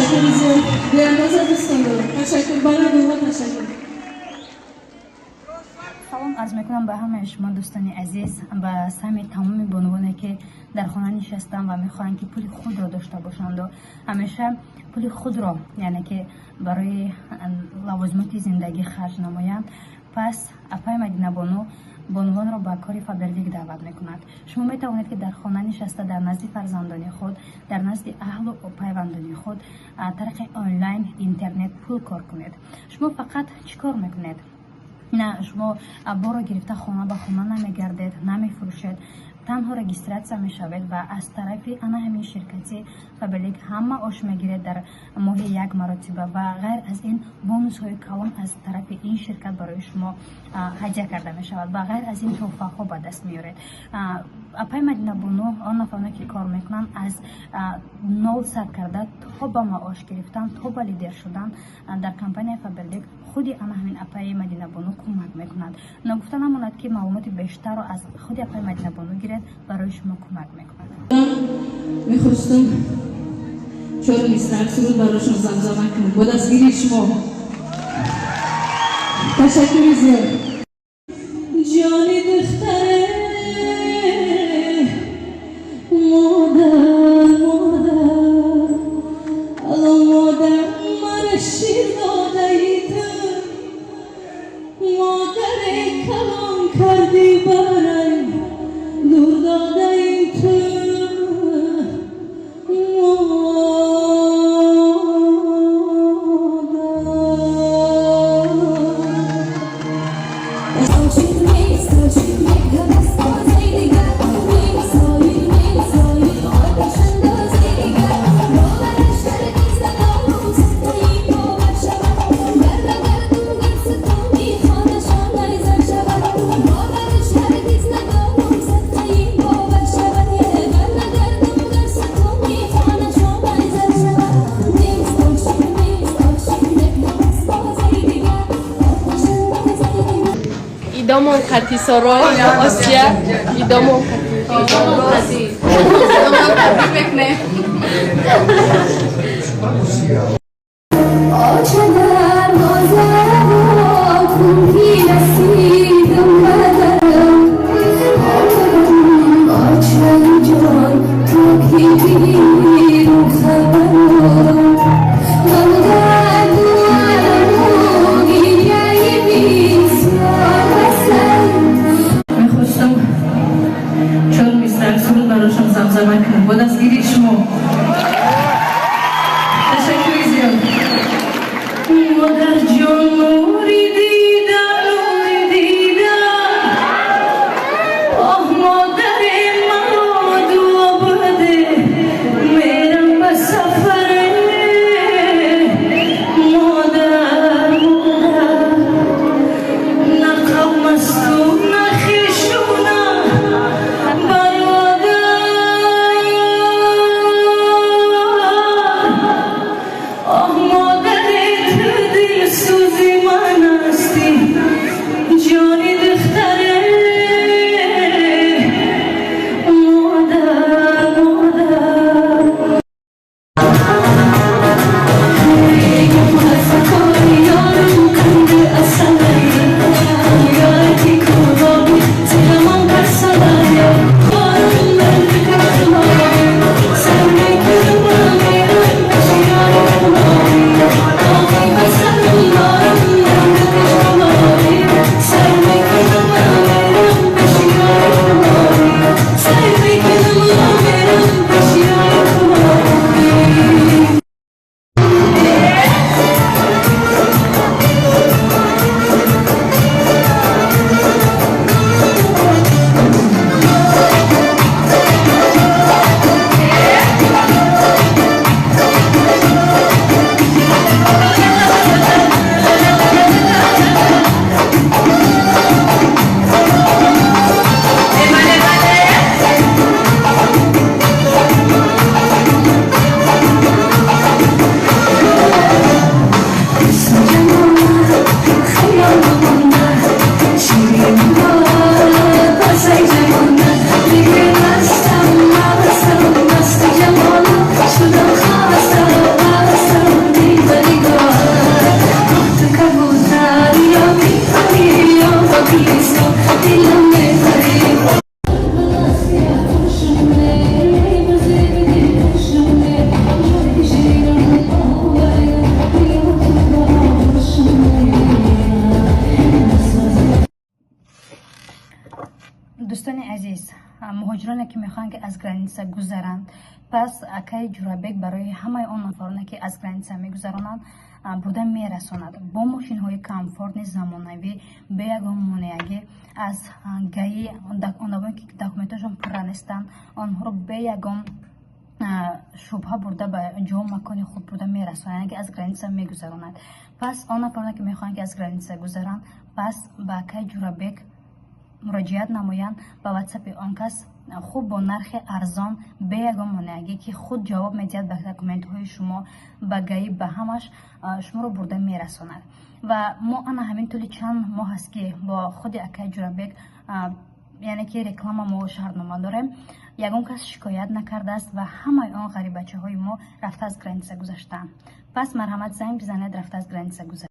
Ташаккури зиёд, беандоза дӯстон дорам. Ташаккур барои гулҳо, ташаккур. Салом арз мекунам ба ҳамаи шумо, дӯстони азиз, ба сами тамоми бонувоне, ки дар хона нишастанд ва мехоҳанд, ки пули худро дошта бошанду ҳамеша пули худро, яъне ки барои лавозимоти зиндагӣ харҷ намоянд. Пас апаи Мадинабону бонувонро ба кори Фаберлик даъват мекунад. Шумо метавонед, ки дар хона нишаста, дар назди фарзандони худ, дар назди аҳлу пайвандони худ тариқи онлайн интернет пул кор кунед. Шумо фақат чӣ кор мекунед? На шумо борро гирифта хона ба хона намегардед, намефурӯшед, танҳо регистрация мешавед ва аз тарафи ана ҳамин ширкати Фаберлик ҳам маош мегиред дар моҳи як маротиба ва ғайр аз ин бонусҳои калон аз тарафи ин ширкат барои шумо ҳадя карда мешавад ва ғайр аз ин тӯҳфаҳо ба даст меоред. Апаи Мадинабону он нафароне, ки кор мекунанд, аз нол сар карда то ба маош гирифтан, то ба лидер шудан дар компанияи Фаберлик худи ана ҳамин апаи Мадинабону кӯмак мекунад. Ногуфта намонад, ки маълумоти бештарро аз худи апаи Мадинабону гиред, барои шумо кӯмак мекунад. Мехостам чор мисраъ суруд барошон замзама кунам бо дастгирии шумо. Ташаккури зиёд. Ҷони духтаре, модар, модар, ало, модар, мара шир додаи ту, модаре, калон кардӣ, барай дур додаи ту, модар. عاشق نیست عاشق یک هوس بازی دیگر نیست سایر نیست سایر آتش اندازی دیگر باورش هرگز ندارم صدقه این باور شود گر بگردم گر ستم خانه‌شان زر شود باورش هرگز ندارم صدقه این باور شود گر نگردم گر ستم خانه‌شان زر شود نیست عاشق نیست عاشق یک هوس بازی دیگر آتش اندازی دیگر. Идомон қати Соро, Осия, идомон қати. Идомон қати. Идомон қати мекунем. آچه دروازه وا کن که رسیدم به درم آمدم آچه جان تو که بیرون خبرم غم درد و الم و گریه بسیار بسم. Мехостам чор мисраъ суруд барошон замзама кунам бо дастгирии шумо. Ташаккури зиёд. Муҳоҷироне, ки мехоҳанд, ки аз граница гузаранд, пас акаи Ҷурабек барои ҳамаи он нафароне, ки аз граница мегузаронанд, бурда мерасонад бо мошинҳои комфортный, замонавӣ, бе ягон монеагӣ. Аз ГАИ одамое, ки документашон пурра нестанд, онҳоро бе ягон шубҳа бурда ба ҷо макони худ бурда мерасонад, яъне ки аз граница мегузаронад. Пас он нафароне, ки мехоҳанд, ки аз граница гузаранд, пас ба акаи Ҷурабек муроҷиат намоянд. Ба ватсапи он кас хуб, бо нархи арзон, бе ягон монеагӣ, ки худ ҷавоб медиҳад ба документҳои шумо, ба ГАИ, ба ҳамаш шуморо бурда мерасонад. Ва мо ана ҳамин тӯли чанд моҳ аст, ки бо худи акаи Ҷурабек, яъне ки реклама, мо шартнома дорем, ягон кас шикоят накардааст ва ҳамаи он ғариббачаҳои мо рафта аз граница гузаштаанд. Пас марҳамат, занг бизанед, рафта аз граница гузаред.